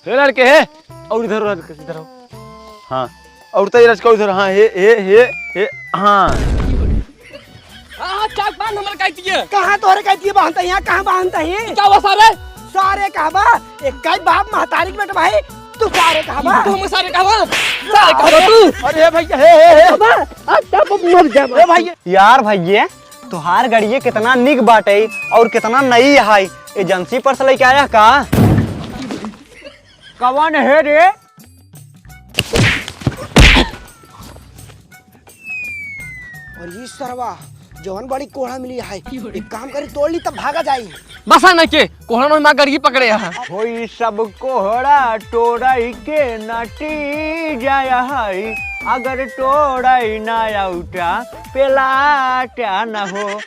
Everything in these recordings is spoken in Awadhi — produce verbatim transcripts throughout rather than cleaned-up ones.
हे लड़के, हे, और इधर, और इधर आओ। हाँ, और तो ये लड़का उधर, हाँ, हे, हे, हे, हे, हाँ। हाँ, हाँ, चाक बांध हमर काई दिए। कहाँ तोहरे काई दिए बांधता है? यहाँ कहाँ बांधता है? क्या हुआ सारे? सारे कहबा? एक काई बाप महतारी के बेटा भाई, तू सारे कहबा? तू हमें सारे कहबा? सारे कहबा तू? अरे भैया, हे, हे, हे। कहबा? अब तब मर जाबा। ए भैया। यार भैया, तोहार गड़िए कितना निक बाटे और कितना नई है। एजेंसी पर से लेके आया का? कवन है रे? और ये सरवा जवन बड़ी कोढ़ा मिली है, एक काम करी, तोड़ ली तब भागा जाई। बसा नहीं के कोहड़ा में माँ गड़िए पकड़े है। होई सब कोहड़ा टोड़ाई के नटी जाय है, अगर टोड़ाई ना आउटा पेलाटा न हो।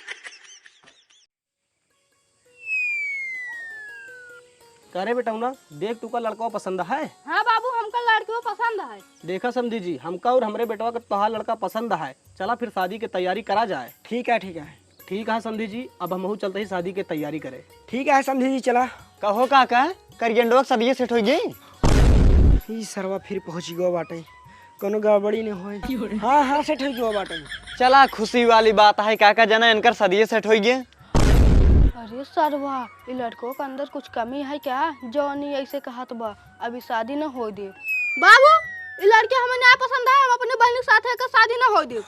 का रे बेटौना, देख तू का लड़कवा पसंद है? हाँ बाबू, हमका लड़कवा पसंद है। देखा समधी जी, हमका और हमरे बेटवा का तोहार लड़का पसंद है। चला फिर शादी के तैयारी करा जाए। ठीक है, ठीक है। ठीक है समधी जी, अब हमहू चलते ही शादी के तैयारी करे। ठीक है समधी जी, चला। कहो काका, करियंडवा के शादी सेट हो गई? ई सरवा फिर पहुँच गयो बाटे, कोनो गड़बड़ी नहीं होए। हाँ, हाँ, सेट हो गयो बाटे। चला, खुशी वाली बात है काका, जना इनकर शादी सेट हो गई। अरे सरवा, ई लड़को के अंदर कुछ कमी है क्या, जौन ई ऐसे कहत बा, अभी शादी न होए दे। बाबू, ई लड़के हमें ना पसंद है, हम अपने बहन के साथ एकर शादी न होए दे।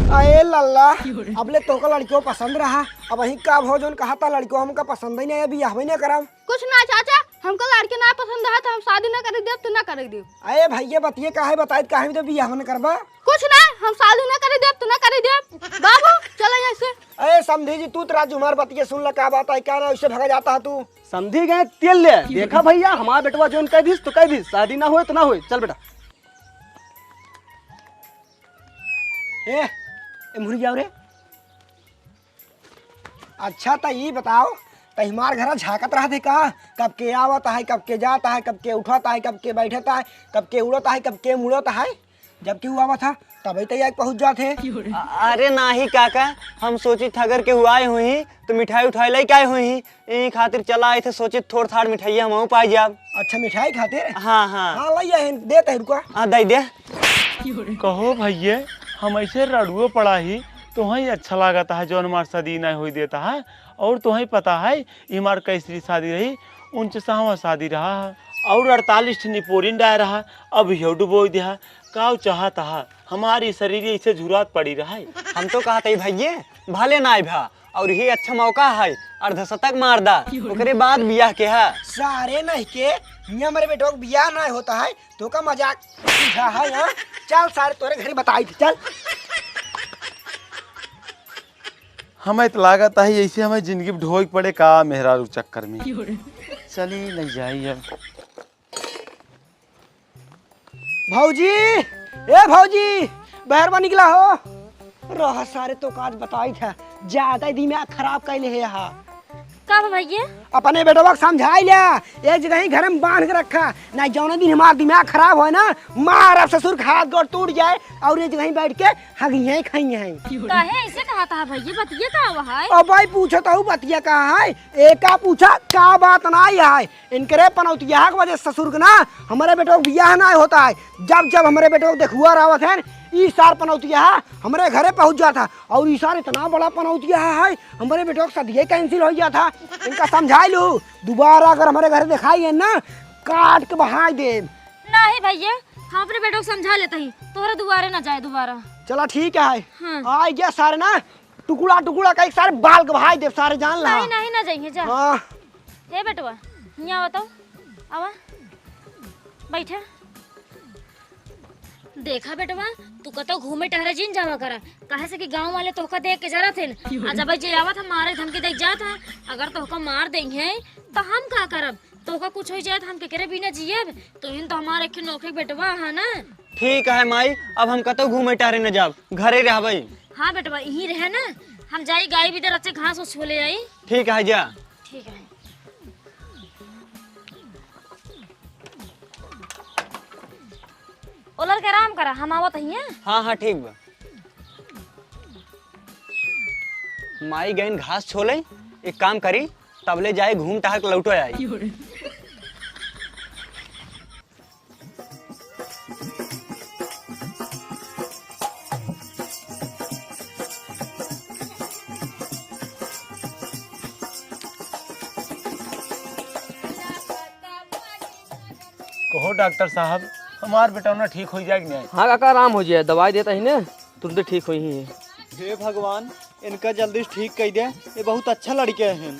अरे लल्ला, अबले तोहका लड़कियों पसंद रहा, अब वहीं का भो जौन कहा था, लड़कियों हमका पसंद ही नहीं है, बियाह ही नहीं करब। कुछ ना चाचा, हमका लड़के ना पसंद है तो हम शादी ना करे देब, तो ना करे देब। अरे भैया, बतिये काहे बताइत, काहे में तो बियाह न करबा? कुछ ना, हम शादी ना करे देब, तो ना करे देब। बाबू, चला यहाँ से। अरे समधी जी, तू तो राजू हमार बतिये सुन ला, का बात है, क्या ना उससे भगा जाता है तू? समधी गए तेल ले। देखा भैया, हमार बेटवा जौन कह दिस तो कह दिस, शादी ना होए तो ना होए। चल बेटा। ए, ए मुड़ी जाओ रे। अच्छा, त ई बताओ, त हमार घर झांकत रहत है का? कब के आवत है, कब के जात है, कब के उठत है, कब के बैठत है, कब के उड़त है, कब के मुड़त है? जब केहू आवत है, तबे त आके पहुँच जात है। अ-, अरे नाही काका, हम सोचित अगर केहू आए हुई, तो मिठाई उठाई लेके आए हुई, ई खातिर चला आए थे, सोचित थोड़ थाड़ मिठाई हमहू पाई जाब। अच्छा, मिठाई खातिर? हाँ, हाँ। हाँ, लइया है, देत है, रुका। हाँ, दे दे। कहो भैया, हम ऐसे रड़ुओ पड़ा ही, तोहई अच्छा लागत है, जौन हमार शादी नहीं होई देता है, और तोहई पता है, ई हमार कैसरी शादी रही, उनसे सहवा शादी रहा है, और अड़तालीस ठे निपोरिन डाय रहा, अब इहो डुबोई दिया, काव चाहत है, हमारी शरीर ऐसे झुरात पड़ी रहे। हम तो कहत है भैया, भले ना भा, और ही अच्छा मौका है, अर्धशतक मार दा, ओकरे बाद बियाह के है। सारे नहीं के, हियां हमरे बेटवा के बियाह ना होता है, तो का मजाक बुझा है, हाँ? चल सारे तोरे घरे बताई थी, चल। हमें तो लागत है ऐसे हमें जिंदगी में ढोई पड़े का मेहरारू चक्कर में। चली नहीं जाई अब। भौजी, ए भौजी, बहरवा निकला हो। रह सारे, तो काज बताई था, ज्यादा ही दिमाग खराब कैले है हा। का बा भैया? अपने बेटवा के समझाई लिया, एक जगह ही घर में बांध के रखा, नहीं जौने दिन हमार दिमाग खराब होए ना, मार अब ससुर के हाथ गोड़ टूट जाए और ये जगह ही बैठ के हगिये खाइये हैं। काहे ऐसे कहत है भैया, बतिया का हुआ है? अब भाई पूछत हूँ बतिया का है, एका पूछा का बात ना है। इनकरे पनौतिया के वजह से ससुर के ना, हमरे बेटवा के बियाह ना होता है। जब जब हमरे बेटवा के देखुआ रहत है, ई सार पनौतिया हमरे घरे पहुँच जाता। और ई सार इतना बड़ा पनौतिया है, हमरे बेटवा के सदिये cancel हो जाता। इनका समझाई लू, दोबारा अगर हमरे घरे दिखाई है ना, काट के बहाई देब। नहीं भैया, हम अपने बेटवा के समझा लेते ही, तोहरे दुआरे ना जाए दोबारा। चला ठीक है, हाँ। आ गया सारे ना, टुकड़ा टुकड़ा कई सारे बाल के बहाई देब, सारे जान ला। नहीं, नहीं, ना जाइए, जा। हाँ। ए बेटवा, हियाँ आवा तो, आवा, बैठा। देखा बेटवा, तू कतौ घूमे टहरे जिन जावा करा, काहे से कि गाँव वाले तोहका देख के जरत हैं। आ जब जे आवत हम मारे धमकी देख जात हैं, अगर तोहका मार देइहैं, तो हम का करब? तोहका कुछ हो जाए तो हम केकरे बिना जियब? तोहिन तो हमार एक नोखे बेटवा है ना। ठीक है माई, अब हम कतौ घूमे टहरे न जाब, घरे रहबै। हाँ बेटवा, यहीं रहे ना, हम जाई गाय भी इधर अच्छे घास उस छोले आई। ठीक है, जा। ठीक है। ओ लड़के, आराम करा, हम आवत हइये। हाँ, हाँ, ठीक बा। माई गइन घास छोले, एक काम करी, तबले जाए घूम टहर के लौटो आई। कहो डॉक्टर साहब, हमार बेटौना ठीक होइ जाए कि नहीं? हाँ काका, आराम होइ जाए, दवाई देता ही ने, तुरंते ठीक होइ ही है। हे भगवान, इनका जल्दी से ठीक कइ दे, ये बहुत अच्छा लड़के हैं।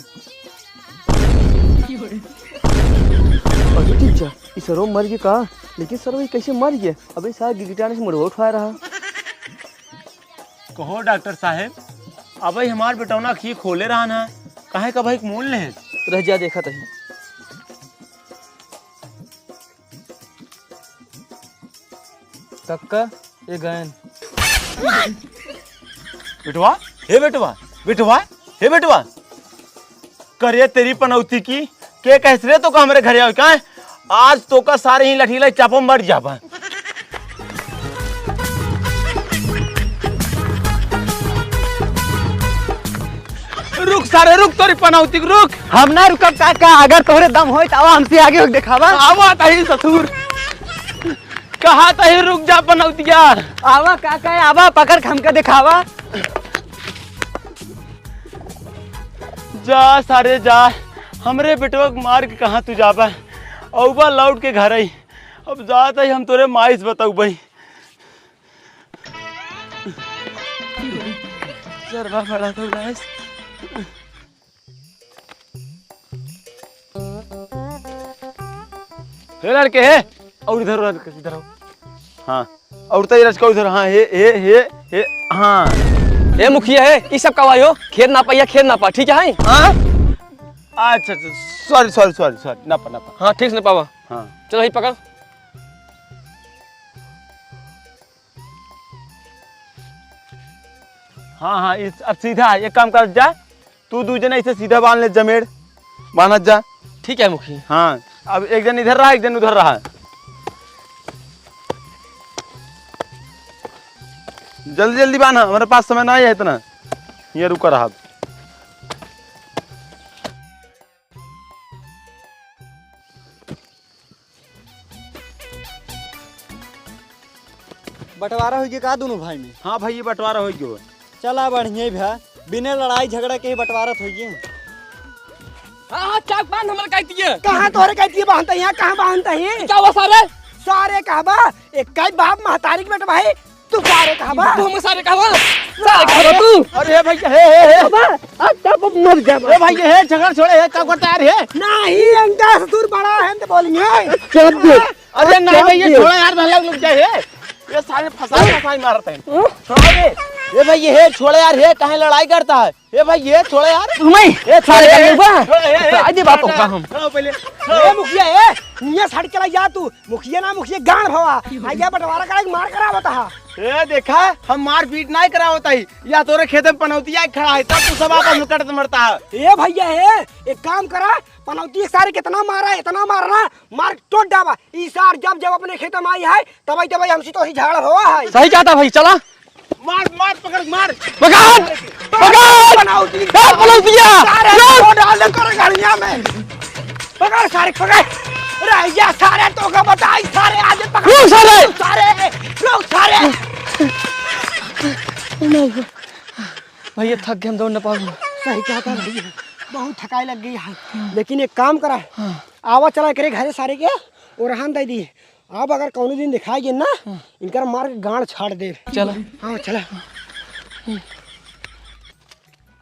अरे जीजा, ई सरवा मर गए का? लेकिन सरवा ई कैसे मर गए? अबे साला गिरगिटाने से मुड़वा उठवा रहा। कहो डॉक्टर साहेब, अबे हमार बेटौना खी खोले रहा ना, काहे का भाई मूल ले? रह जा, देखा तही। कक्का, ये गयन। बेटवा, हे बेटवा, बेटवा, हे बेटवा। करे तेरी पनौती की, के कहस रे तोका हमरे घरे आवे का? आज तोका सारे ही लठी लाई चापो मर जाबा। रुक सारे रुक, तोरी पनौती की रुक। हम ना रुकब काका, अगर तोहरे दम होई त आवा हमसे आगे होके देखावा। आवा तही ससुर। कहा तही रुक जा पनौतिया। आवा काका, आवा, पकड़ के हमके देखावा। जा सारे जा, हमरे बेटवा के मार के कहाँ तू जाबा? अउबा लौट के घर आई। अब जात ही हम तोरे माई से बतउबई। सरवा बड़ा तो लाश। हे लड़के, हे, और इधर, और इधर, इधर आओ। हाँ, और तई रच को इधर, हाँ, हे, हे, हे, हे, हाँ। ए मुखिया हे, ई सब का वायो? खेत नापा या खेत नापा, ठीक है? हाँ? अच्छा, अच्छा, sorry, sorry, sorry, sorry, नापा, नापा। हाँ, ठीक से नापावा। हाँ। चलो, ही पकड़। हाँ, हाँ, इस, अब सीधा एक काम कर जा, तू दू जने ऐसे सीधा बांध ले जमेड़, बांधत जा। ठीक है मुखी। हाँ, अब एक जन इधर रहा, एक जन उधर रहा। जल्दी जल्दी बांधा, हमारे पास समय ना है इतना, ये रुका रहा। बंटवारा होइ गया का दोनों भाई में? हाँ भाई, ये बंटवारा होइ गयो। चला बढ़िया ही भा, बिना लड़ाई झगड़ा के ही बंटवारा होइ गए। हाँ, हाँ, चाक बांध हमर कहती है। कहाँ तोहरे कहती है बांधता है? यहाँ कहाँ बांधता है? क्या हुआ सारे? सारे कहबा, एक का ही बाप महतारी के बेटा भाई, तू सारे कहबा। तू हम सारे कहबा? सारे कहबा तू? अरे भैया, हे, हे, हे। कहबा, अब तब मर जाबा। ए भाई, हे, झगड़ा छोड़े, हे, का करता यार, हे? नहीं, अंगा ससुर बड़ा है, तो बोलेंगे। चल दे। अरे नहीं भाई, ये चल दे। छोड़ा यार, भला लुक जाए, हे। ये सारे फंसा, फंसा ही मारते हैं। हाँ? छोड़ा ये। ए भाई, ये हे, छोड़ा यार, हे, काहे लड़ाई करता है? ए भाई, ये छोड़ा यार। नहीं, ए, सारे छोड़ा, का ए, लेबा? छोड़ा, ए, ए, छोड़ा, दे बाप छोड़ा, का हम। छोड़ा पहले। ए मुखिया, ए, निया साइड के ला जा तू। मुखिया ना मुखिया, गांड भवा। आ या बंटवारा करे के मार करावत हा। ए देखा, हम मारपीट नहीं करावत ही। या तोरे खेते में पनौतिया खड़ा है, तब तू सब आपस में कटत मरता है। ए भैया, ए, एक काम करा, पनौती के सारे कितना मारा, इतना मारना, मार टोट डाबा। ई सार जब जब अपने खेत में आई है, तब तब हमसे तो ही झगड़ा होवा है। सही कहता भाई, चला। मार, मार, पकड़, मार। पकड़, पकड़। पनौती ए, पनौतिया। सारे रुक। टोट डाल दे तोरे घड़िया में। पकड़ सारे, पकड़। रह जा सारे, तो का बताई सारे, आज पकड़। रुक सारे। सारे, रुक सारे। भैया थक गए, हम दौड़ न पाऊंगा। सही कहता भैया, बहुत थकाई लग गई है। लेकिन एक काम करा, हाँ। आवा चला एकरे घरे सारे के ओरहन दे दी। अब अगर कौनो दिन दिखाई गए ना, हाँ। इनकर मार के गांड छाड़ दे। चला। हाँ, चला।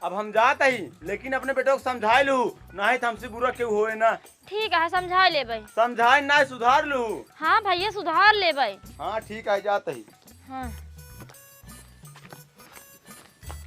अब हम जात ही, लेकिन अपने बेटवा के समझाए लू, नहीं तो हमसे बुरा केहू होए ना। ठीक है, समझा लेबै। समझाए ना, सुधार लू। हाँ भैया, सुधार लेबै। हाँ, ठीक है, जात ही। हाँ।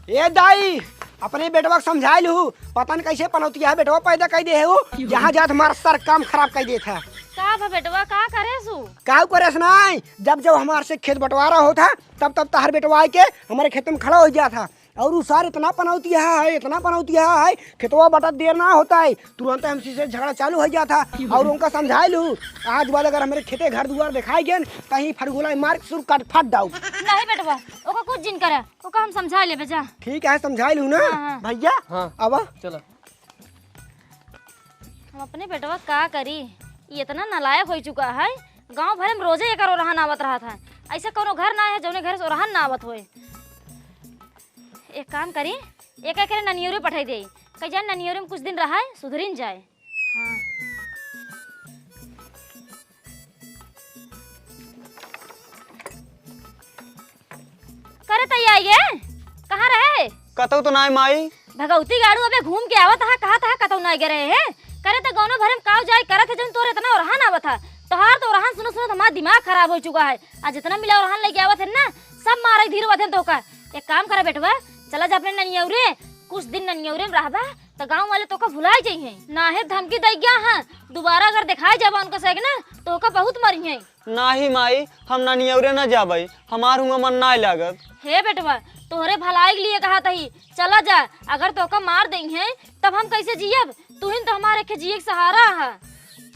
ए दाई, अपने बेटवा के समझाए लू, पता न कैसे पनौतिया बेटवा पैदा कर दे है वो, जहाँ जात हमारा सर काम खराब कर देत है। का भा बेटवा, का करे सु? का करे से नहीं, जब जब हमार से खेत बंटवारा होत है, तब तब तहर बेटवा आके हमारे खेत में खड़ा हो जात है। और उ सार इतना पनौतिया है, इतना पनौतिया है, खेतवा बटत देर ना होता है, तुरंत हमसे से झगड़ा चालू हो जाता है। और उनका समझाए लू, आज बाद अगर हमारे खेते घर दुआर दिखाई गए, कहीं फड़गुला मार के सुर काट फाट डाउ। नहीं बेटवा, ओका कुछ जिन करे, ओका हम समझा लेबे जा। ठीक है, समझा लू ना। हाँ, हाँ। भैया, हाँ। आवा। चला। हम अपने बेटवा का करी, ये इतना नालायक हो चुका है, गांव भर में रोजे एकर ओरहन आवत रहत है। ऐसे कोनो घर ना है जौने घर से ओरहन ना आवत होए। एक काम करी, एक एकरे ननियोरे पठाई दे, कह जाए ननियोरे में कुछ दिन रहा है, सुधरिन जाए। हाँ। ये आई गे? कहाँ रहे? कतौ तो नाय माई। भगौती गाड़ू अबे घूम के आवत हा, कहा था कतौ नाय गे रहे है। करे तो गौनो भरे में काव जाए करत है, जौन तोरे इतना ओरहान आवत हा। तोहार तो ओरहान सुनो सुनो तो हमार दिमाग खराब हो चुका है। आज जितना मिला ओरहान लेके आवत है ना, सब मारे धीर वधन तोका। एक काम करे बेटवा, चला जा अपने ननियौरे, कुछ दिन ननियौरे में रहबा, तो गाँव वाले तोका भुलाई जइहें। नाहे धमकी दइ गया है, दोबारा अगर देखाई जाबा उनका सैग ना, तो ओका बहुत मरिहें। नाही माई, हम ननियौरे न जाबई, हमार हुआँ मन नाय लागत। हे बेटवा, तोहरे भलाई के लिए कहत ही, चला जा, अगर तोका मार दइहें, तब हम कैसे जियब? तू ही तो हमारे के जिए के सहारा है।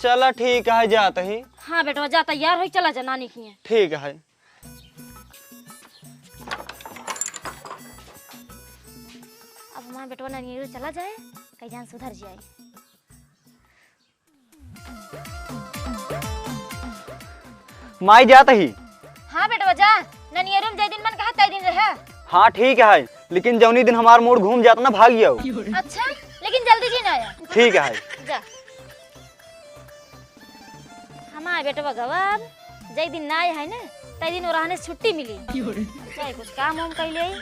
चला ठीक है, जात ही। हाँ बेटवा, जा तैयार होई, चला जा नानी किहाँ। ठीक है। अब हमार बेटवा ननियौरे चला जाए, कई जान सुधर जाए। माई जात ही। हाँ बेटवा जा, ननियौरे में जय दिन मन कहा तय दिन रहे। हाँ ठीक है, लेकिन जौनी दिन हमार मूड घूम जात ना भाग जाओ। अच्छा, लेकिन जल्दी जी ना आया। ठीक है। जा। हमार बेटवा गवा अब जय दिन ना आए है ना, तय दिन ओरहने से छुट्टी मिली। चाहे कुछ काम वाम कैले आई।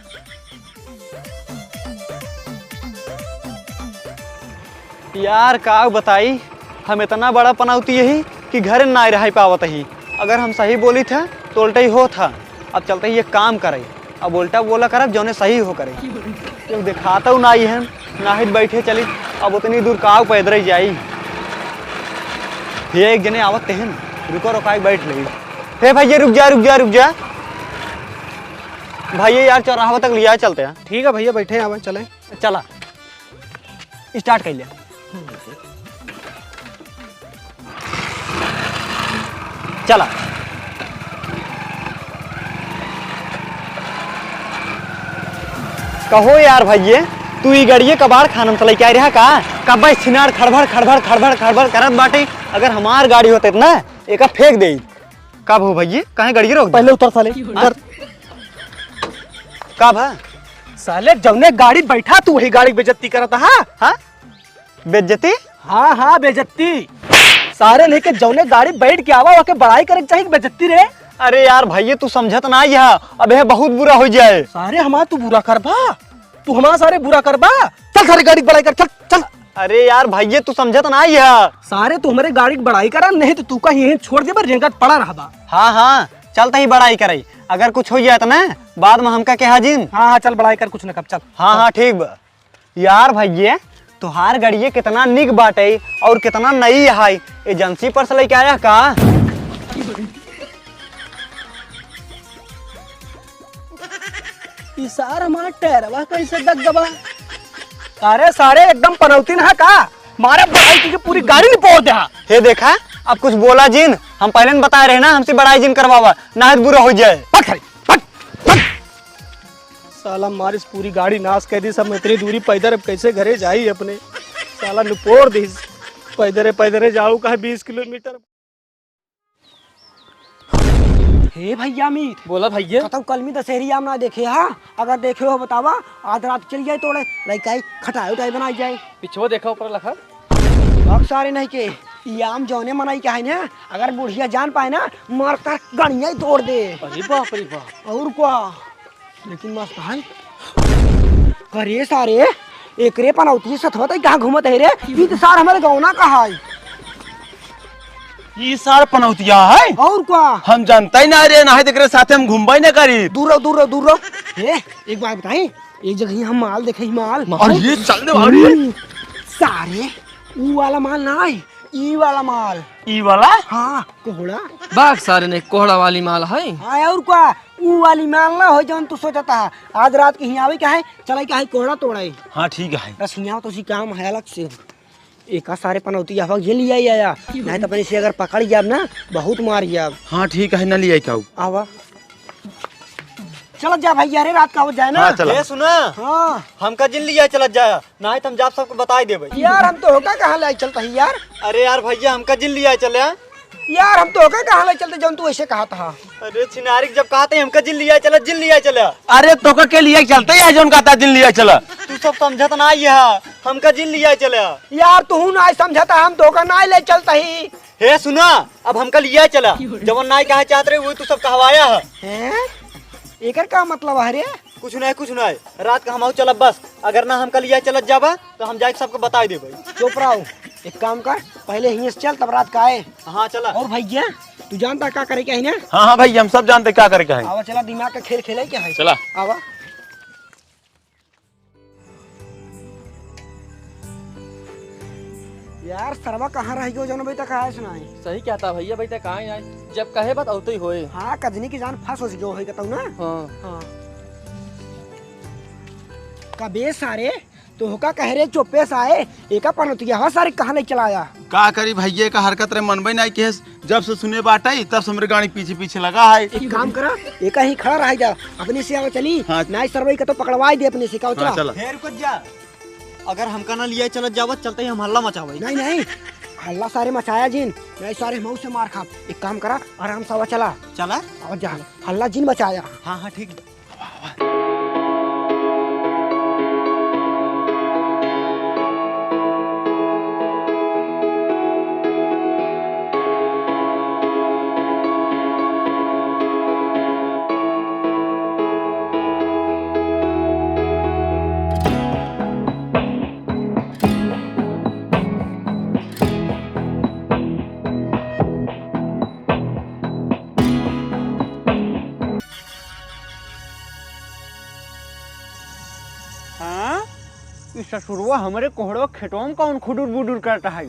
यार, का बताई, हम इतना बड़ा पनौती यही कि घर ना रह पावत ही। अगर हम सही बोली था, तो उल्टा ही होत था। अब चलते ही एक काम करे, अब उल्टा बोला करब, जौने सही हो करे। क्यों दिखाता हूँ ना ही है, ना ही बैठे चली, अब उतनी दूर काव पैदल ही जाई। ये एक जने आवत तेहन, रुको, रुका, बैठ ले। हे भैया, रुक जा, रुक जा, रुक जा। भैया यार, चौराहा तक लिया चलते हैं। ठीक है भैया, बैठे हैं, आवे, चले। चला, स्टार्ट कर लिया। चला। कहो यार भैये, तू ई गाड़िए कबाड़ खानन से लेके आए रहा का? कब्बे छिनार खड़बड़, खड़बड़, खड़बड़, खड़बड़ करत बाटे। अगर हमार गाड़ी होते ना, एका फेंक दे। का भो भैये, काहे गाड़ी रोक दे? पहले उतर साले, उतर। का भा? साले, जौने गाड़ी बैठा, तू वही गाड़ी की बेइज्जती करत हा? हाँ? बेइज्जती? हाँ, हाँ, बेइज्जती। सारे लेके जौने गाड़ी बैठ के आवा, ओके बड़ाई करे के चाही कि बेइज्जती रे? अरे यार भैये, तू समझत ना यह, अब यह बहुत बुरा हो जाए। सारे हमार तू बुरा करबा? तू हमार सारे बुरा करबा? चल सारे गाड़ी की बड़ाई कर, चल, चल। अरे यार भैये, तू समझत ना यह। सारे तू हमारे गाड़ी की बड़ाई करा, नहीं तो तू का यहीं छोड़ देबा, रेंगत पड़ा रहबा। हाँ, हाँ, चलता ही बड़ाई करे। अगर कुछ हो जाए तो ना, बाद में हमका कहा जिन। हाँ, हाँ, चल बड़ाई कर, कुछ न कब, चल। हाँ, चल। हाँ, ठीक बा। यार भैये, तोहार गड़िए कितना निक बाटे और कितना नई है। एजेंसी पर से लेके आया का? ई सार हमार टैरवा कैसे दग गवा? अरे सारे एकदम पनौती ना का? मारे बड़ाई की पूरी गाड़ी निपोर दे हा। हे देखा, अब कुछ बोला जिन, हम पहले न बताए रहे ना, हमसे बड़ाई जिन करवावा, ना तो बुरा हो जाए। पकड़, पक, पक। साला मारिस पूरी गाड़ी नाश कर दी, सब इतनी दूरी पैदल अब कैसे घरे जाई अपने? साला निपोर दी, पैदरे पैदरे जाऊ कहे बीस किलोमीटर। हे भैया मीत। बोला भैया। कतौ कलमी दशहरी आम ना देखे हा? अगर देखे हो बतावा, आज रात चल जाए तोड़े, लइकाई खटाई उटाई बनाई जाए। पिछुआ देखा ऊपर लखा। अब सारे नहीं के, ई आम जौने मनई के है ना, अगर बुढ़िया जान पाए ना, मार कर गणिया ही तोड़ दे। अरे बाप रे बाप। और क्या? लेकिन मस्त है। अरे सारे, एकरे पनौती सथवा तई कहाँ घूमत है रे? ई तो सार हमारे गौना का है। ई सार पनौतिया है? और का? हम जानता ही ना रे, ना है तेरे साथे हम घूमबा ही ना करी। दूर रहो, दूर रहो, दूर रहो। ए, एक बात बताई, एक जगह ही हम माल देखे ही माल। अरे ये चल दे भाभी। हम्म, सारे, ऊ वाला माल ना है, ई वाला माल। ई वाला? हाँ, कोहड़ा। बाग सारे ने कोहड़ा वाली माल है। हाँ, और का? ऊ वाली माल ना हो जौन तू सोचता है। आज रात के हियावे का है, चलाई का है कोहड़ा तोड़ाई। हाँ, ठीक है। बस हियाव तो सी काम है अलग से। एका सारे पनौती आवा ये लिया ही आया। नहीं तो अपने से अगर पकड़ गया ना, बहुत मार गया। हाँ, ठीक है, ना लिया का। आवा। चलत जा भैया रे, रात का आवत जाए ना। हाँ, चला। ए, सुना। हाँ। हमका जिन लिया चलत जाया, नाहीं तो हम जाब सबको बताई देबे। यार, हम तो होका कहाँ ले चलता ही यार। अरे यार भैया, हमका जिन लिया चले। यार, हम तो होका कहाँ ले चलते जौन तू ऐसे कहा था। अरे छिनारिक जब कहा था हमका जिन लिया चला, जिन लिया चला। अरे तोका के लिया चलते है जौन कहता जिन लिया चला। तू सब समझत ना ये है, हमका जिन लिया चला। यार, तू ना समझता, हम तोका ना ले चलता ही। हे सुना, अब हमका लिया चला। जवन नाई कहे चाहत रहे, वही तू सब कहवाया है। हैं? एकर का मतलब है रे? कुछ नहीं, कुछ नहीं, रात का हम आऊ चलब बस। अगर ना हमका लिया चलत जाबा तो हम जाके सबको बताई देबे। चुप रहो, एक काम कर, पहले हियाँ से चल, तब रात का आए। हाँ, चला। और भैया, तू जानता का करे के है ना? हाँ, हाँ भैया, हम सब जानते का करे के है। आवा, चला, दिमाग का खेल खेले के है। चला। आवा। यार, सरवा कहाँ रह गयो, जौन अभी तक आए से नाहीं? सही कहता भैया, अभी तक आए नाहीं। जब कहे बात औते ही होए। हाँ, कजनी की जान फंस हो गयो होई, कहता हूँ ना। हाँ। हाँ। कबे सारे, तोहका कह रहे चुप्पे से आए, एका पनौतिया सारे कहाँ ले चलाया? का करी भैया, का हरकत रे मनबे नाहीं किहेस। जब से सुने बाटइ, तब से हमरे गाड़ी पीछे पीछे लगा है। एक काम करा, एका ही खड़ा रह जा, अपने से आवा चली, हाँ। नाहीं सरवई का तो पकड़वाई दे अपने से, का हाँ, चला। चला। हे रुक जा, अगर हमका ना लिया चलत जावत, चलते ही हम हल्ला मचावई। नाहीं, नाहीं, हल्ला सारे मचाया जिन, नाहीं सारे मऊ से मार खाब। एक काम करा, आराम से आवा चला। चला? आवा जा, हल्ला जिन मचाया। हाँ, हाँ, ठीक बा। हाँ? ई ससुरवा हमरे कोहड़वा खेतवा में कौन खुडुर बुडुर करता है?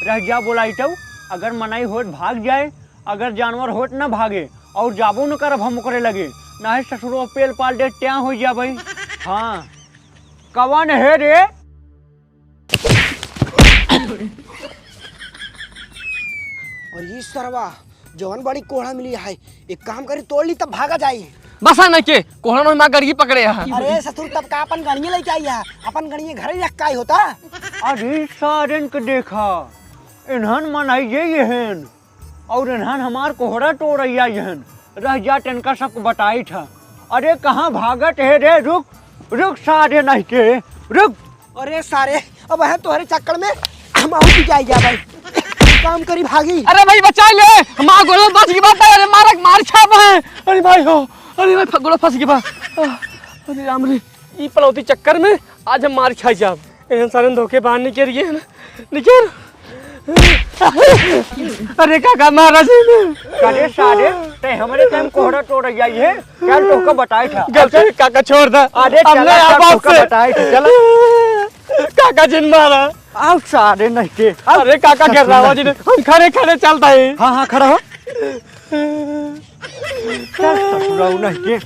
रह जा बोलाइतउ, अगर मनई होत भाग जाए, अगर जानवर होत न भागे, और जाबो न करब हम ओकरे लगे, नाहीं ससुरवा पेल पाल दे, ट्यां होइ जाबइ। हाँ, कवन है रे? और ई सरवा, जवन बड़ी कोहड़ा मिली है, एक काम करी, तोड़ ली तब भागा जाई। बस है नहीं के, कोहड़ा नहीं माँ गड़िए पकड़े है। अरे ससुर, तब का अपन गड़िए लेके आई है, अपन गड़िए घरे रख के आई होता। अरे सारन के देखा, इन्हन मनई ये, ये हन। और इन्हन हमार कोहड़ा टोरैया यहन। रह जा, टनका सबको बताई था। अरे कहाँ भागत है रे? रुक, रुक सारे नहीं के, रुक। अरे सारे, अब है तोहरे चक्कर में हम आऊ भी जाई जा भाई। काम करी भागी। अरे भाई बचा ले, हमार गोड़वा बच गई बा, अरे मारा, मार छाप है। अरे भाई हो, अरे भाई फ-, गोड़वा फंस गई बा। आह, अरे राम रे, ई पलौती चक्कर में आज हम मार खाई जाब। एहन सारे धोखे बाहर निकल गए हैं, निकल। अरे काका, मारा जी ने। अरे सारे, ते हमरे टाइम कोहड़ा टोरैया है, चल तोहका बताई था। गलती काका छोड़ दे। अरे अब चला, नहीं चल आवाज तोहका से। बताई था, चला। काका जिन मारा। आओ सारे नहीं के। अरे काका गिर रहा जी ने, हम खड़े खड़े चलता है। हाँ, हाँ, खड़ा हो। चल ससुराऊ नहीं के।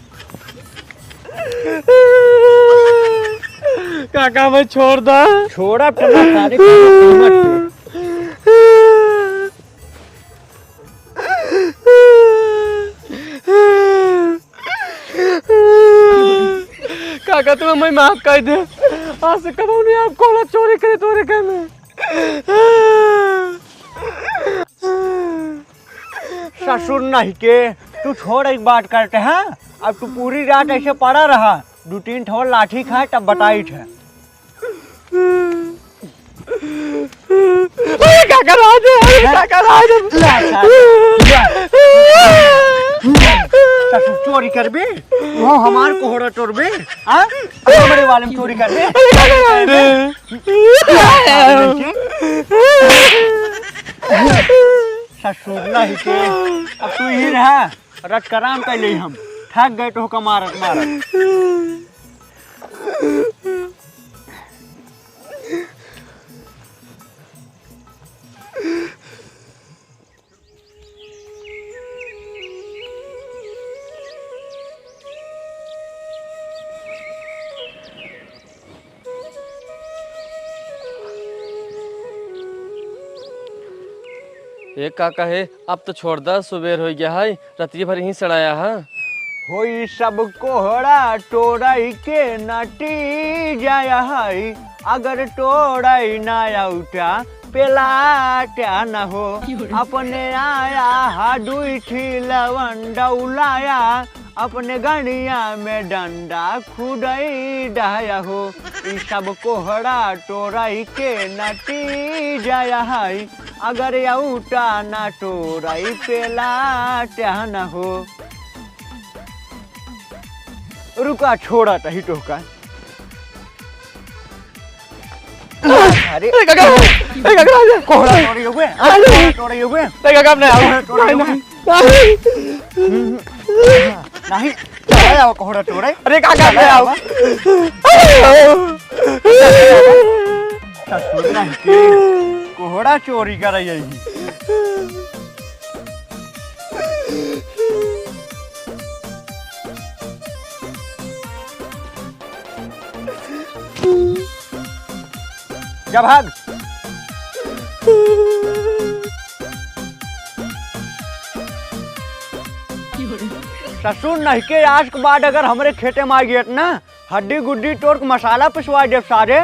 काका, मैं छोड़ दा। छोड़ा तो ना सारे, कोनो कीमत पे। काका, तू हमें माफ कर दे। आज से कबो नहीं आप कोहड़ा चोरी करे तोरे घर में। ससुर नहीं के, तू छोड़ एक बात करते हैं। अब तू पूरी रात ऐसे पड़ा रहा, दो तीन ठो लाठी खाए तब बताई थे। अरे काका राज, अरे काका राज। ला, ला, ला। ससुर चोरी करबे, वो हमार कोहड़ा तोड़बे, हाँ? हमरे वाले में चोरी करबे। अरे काका राज। ससुर नहीं के, अब तू ही रहा। रचकराम कैले हम, थक गए तोहका मारत मारत। ए काका हे, अब तो छोड़ दा, सुबेर होइ गया है, रतिये भर यहीं सड़ाया है। होई सब कोहड़ा टोरई के नटी जाया है, अगर टोरई ना आउटा पेलाटा न हो। अपने आया हा दुई ठी लवन डौलाया, अपने गड़िया में डंडा खुदई डाया हो। ई सब कोहड़ा टोरई के नटी जाया है, अगर आउटा ना टोरई पेलाटा न हो। रुका, छोड़ा तही तोहका। अरे। ए, काका, ए, काका, आ जा। कोहड़ा तोड़े हुए, अरे। कोहड़ा तोड़े हुए। ए, काका, अब नहीं आओ। कोहड़ा तोड़े हुए। नहीं, नहीं। नहीं, चला आओ कोहड़ा तोड़े। अरे, काका, अब नहीं आओ। ससुर नहीं के, कोहड़ा चोरी करे यही। जा भाग। ससुर नहीं के, आज के बाद अगर हमरे खेते में आ गए ना, हड्डी गुड्डी तोड़ के मसाला पिसवा देब सारे।